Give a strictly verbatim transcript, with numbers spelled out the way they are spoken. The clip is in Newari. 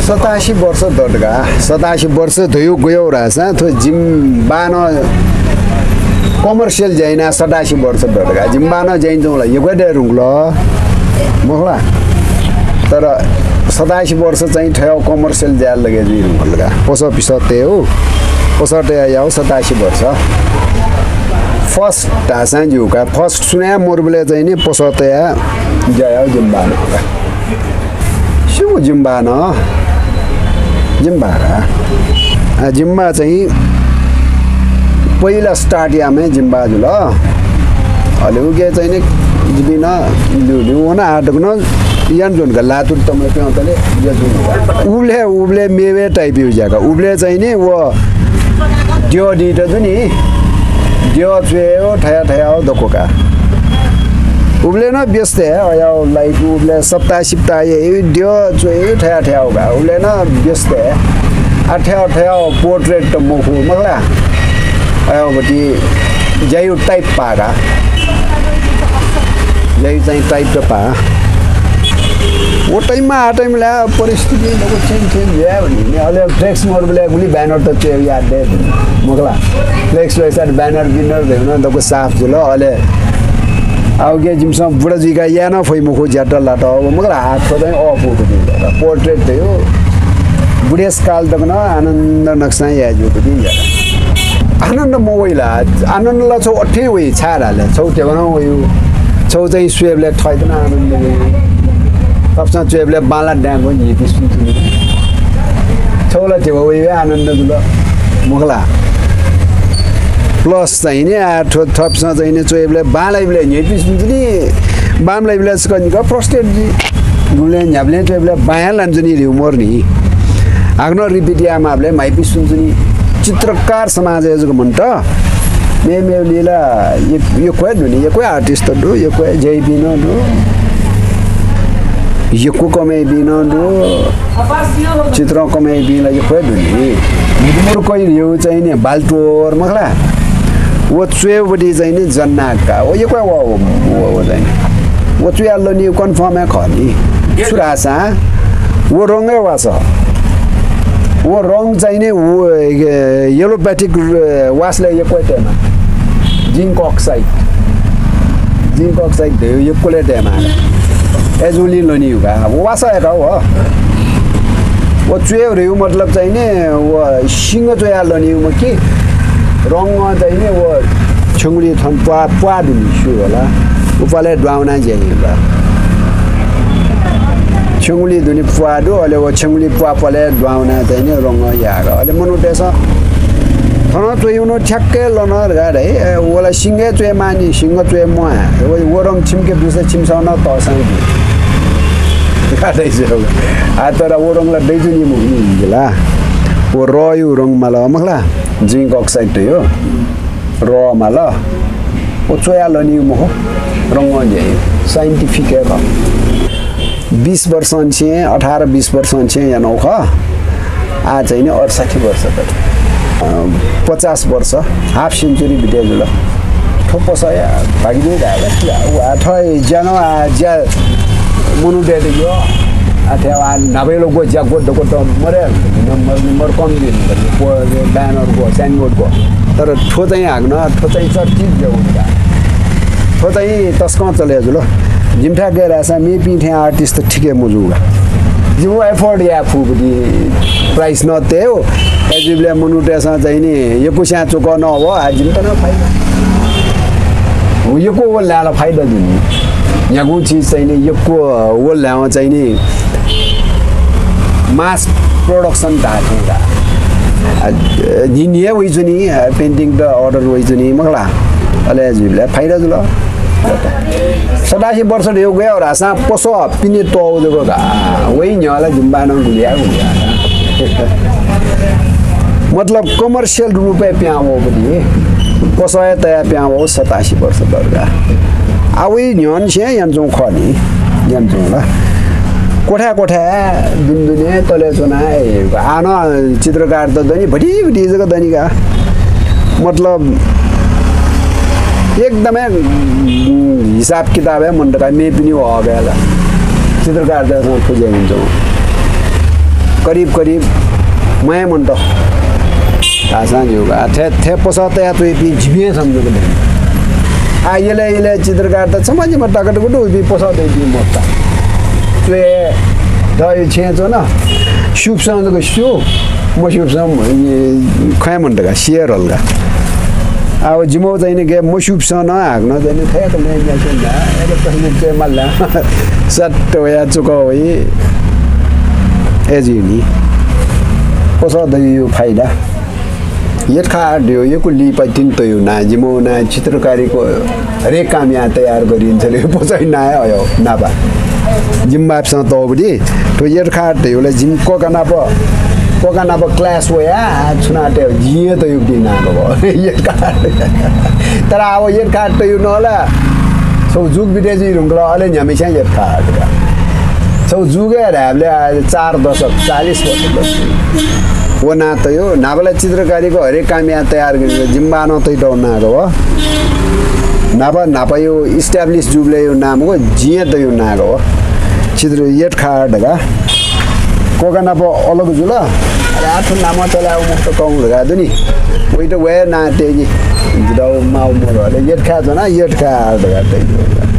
सतासी वर्ष दत का। सतासी वर्ष धयो गयो रासा थ्व जिम्बानं commercial ज्याइना सतासी वर्ष दत का। जिम्बानं ज्याइन जौला यक्व दे रुंगल मखला। तर सतासी वर्ष चाहिँ थयो commercial ज्या लगे जुइ रुंगल का। पसः पिसः तये हो। पसः तया याव सतासी वर्ष। First धासा जिउ का। First सुनाया मरुबले चाहिँ नि पसः तया ज्या याव जिम्बानं का। स्यू जिम्बानं। जिम्बा। आ, जिम्बा चाहिँ पहिला start यामे जिम्बा जुल। अले उके चाहिँ नि जिबिन लिउ लिउ वन आटकन यान जुन का लातुर तमले प्यं तले या जुन का। उबले, उबले मेवे type यु ज्या का। उबले चाहिँ नि व द्यो दित जुनि। द्यो च्वेयो ठया ठया दको का। उबले न व्यस्त हे, अया लाइक उबले सप्ताह सिप्ताह ये, द्यो च्वेयो ठया ठया का। उबले न व्यस्त हे। आ ठया ठया portrait त मखु, मखला। अया बटी ज्यायु type पा का। ज्यायु चाहिँ type त पा। वो time मा, आ time ला परिस्थिति दको change, change जुया भनी। अले flex मरुबले गुली banner त च्वेयो याद दे, मखला। Flex, flex, आ banner, बिनर भेन दको साफ जुल, अले आउके जिमिसं बुढा जुइका याना फइ मखु ज्यात लात, अब मखला हात खोदाइ अ पोक दिल। Portrait दयो। बुढेसकाल तक न आनन्द नक्सा या जुक दिन ज्या। आनन्द मवइला, आनन्द ला छौ अथे वइ, छाय् धाले, छौ तेवना वयु, छौ चाहिँ स्वेबले थैतना आनन्द वयु। तपसा स्वेबले बाला ड्याङ्गो न्हिति सुन्तुनि। छौ ला तेव वइ आनन्द जुल, मखला। Plus चाहिँ नि, आ, थ्व-, थपसं चाहिँ नि, च्वय्‌बलय् बांलाइबलय् न्ह्यइपिं जुनि, बांलाइबलय् छकः निकः frustrate जुइ। गुबलय् न्ह्याबलें च्वय्‌बलय् बांया लान जुनि ह्रिउ मरु नि। हाकनं repeat यायेमाःबलय् म्हाइपिं सुन जुनि। चित्रकार समाजय् जक मन्त। मेमेगु लिला य-, यक्व हे दु नि, यक्व हे artist दु, यक्व हे ज्याइपिं नं दु। यक्व कमय्‌पिं नं दु। चित्रं कमय्‌पिं ला यक्व हे दु नि। मुदुमुर कइ ह्रिउ चाहिँ नि बाल्टोर मखला। व च्वय्‌बुटी चाहिँ नि जन्नाका। व यक्व व, व, व चाहिँ नि। व च्वया लनि confirm हे खः नि। सुरासा। व रंग हे वास। व रंग चाहिँ नि व, ए, allopathic, ए, वासले यक्व हे तेमा। Zinc oxide। Zinc oxide धयो यक्वले तेमा। एजुली लनि युगा। व वास हे का व। व च्वय् ह्रिउ मतलब चाहिँ नि, व सिंह च्वया लनि युमा कि रंग चाहिँ नि, व छेंगुली थन प्वा, प्वा दुनि सु होला। उपाले द्वाउना ज्याइ होला। छेंगुली दुनि प्वा दु, अले व छेंगुली प्वा पले द्वाउना चाहिँ नि रंग यार। अले मनूतय्‌सं थन च्वयुन ठ्याक्कै लन गा रे, ए, वला सिंह च्वये मानि, सिंह च्वये म्वाः। व, व रंग छिमके दुसे छिमसं न तःसां दु। गाडै जु। आ, तर व रंग ला दैजुनि मुनि ला। व रयु रंग माला मखला, zinc oxide यो। र माला। व च्वया लनि मखु, रंग ज्याइ। Scientific हे खः। बिस वर्ष अन्छें, अठार बिस वर्ष अन्छें यानौ खः। आ चाहिँ नि अठसट्ठी वर्ष त। अ, पचास वर्ष, half century बिते जुल। थ्व पसया भागिने धायेला, वा, थ्व ज्यान, आ, ज्या मनूतय्‌त यो, आ, थ्व, आ, न्हापा लो गो ज्या गो दको त मरे, नम्बर, नम्बर कम दिन, banner गो, signboard गो। तर थ्व चाहिँ हाकनं, थ्व चाहिँ चर्चित ज्या हुँदा। थ्व चाहिँ तसकं चले जुल। जिमिथाय् गय् धाःसा मेपिं थें artist त ठीक हे मजू का। जिमु afford याये फुगु दि price न तये हो। एजुबले मनूतय्‌सं चाहिँ नि यक्व स्यां चुक न हो, आ जिमित न फाइदा। व यक्व व ल्याला फाइदा जुनि। न्यागु चिज चाहिँ नि यक्व व ल्याव चाहिँ नि mass production धाःथें का। आ, नि निया वइ जुनि, आ, painting त order वइ जुनि, मखला। अले एजुबले फाइदा जुल। सतासी वर्ष धयो गयो रासा पसः पिने तौ जक का। वइ न्ह्यला जिम्बानं गुलिया गुलिया। मतलब commercial रूपय् प्यां वःगुलिं पसः हे तया प्यां वः सतासी वर्ष दर्गा। आ वइ न्ह्यन से यान्चुं खः नि, यान्चुं ला। कोठा कोठा दुने दुने तले च्वना, ए, आन चित्रकार त दनि, भति भति जक दनि का। मतलब एकदमै, उम्, हिसाब किताब हे मन दका मेपिनि हो अबेला। चित्रकार त थुजे हुन्चुं। करिब करिब मयाः मन्त। धाःसां ज्यू का। आ, थ्व, थ्व पसः तया च्वइपिं जिपिं हे छम्ह जक दु। आ, यलय्, यलय् चित्रकार त छम्ह जिम्ह तक दु, उपिं पसः तइपिं मखुत। च्वये दइ छेँ च्वन, स्यूपिसं जक स्यू, मस्यूपिसं खये मन्त का, सिये धुंकल का। अब जिमि चाहिँ नि गय् मस्यूपिसं नं हाकनं चाहिँ नि थय्‌क लँय् न्यासि नं, अले प्रश्न च्वये माल ला। सट्ट वया चुक वइ। अय्‌जूनि। पसः दइगु फाइदा। यख्खाः धइगु यक्व लिपा तिनि तइगु नां, जिमिगु नां चित्रकारीको हरेक कामया तयार गरिन्छ रे, पसः नां हे अय् नापं। जिमि बापिसं तःगु दु, थ्व यख्खाः धइगु ला जिमि कका नाप, कका नाप class वया, आ, छुनातय् जिं हे तयागु दु नां गव। यख्खाः। तर अब यख्खाः तइगु नं ला, छगू जुग बिते जुइ धुंकल, अले न्ह्याम्हस्यां यख्खाः धकाः। छगू जुग हे धायेबलय् आ, चार दशक, चालिस वर्ष दत। व नां तइगु, न्हापा ला चित्रकारीको हरेक कामया तयार गरिगु, जिमि बानं तयातःगु नां गव। न्हापा, न्हापाया establish जूबलय्‌या नां मखु, जिं हे तयागु नां गव। चित्र यख्खाः धकाः। कका नाप अलग जुल। अले आः थ्व नामं चलायेगु मखुत कं धकाः दु नि। वइत वया नां तयेगु। जितः माउ मरु, अले यख्खाः च्वनाः यख्खाः धकाः तयागु।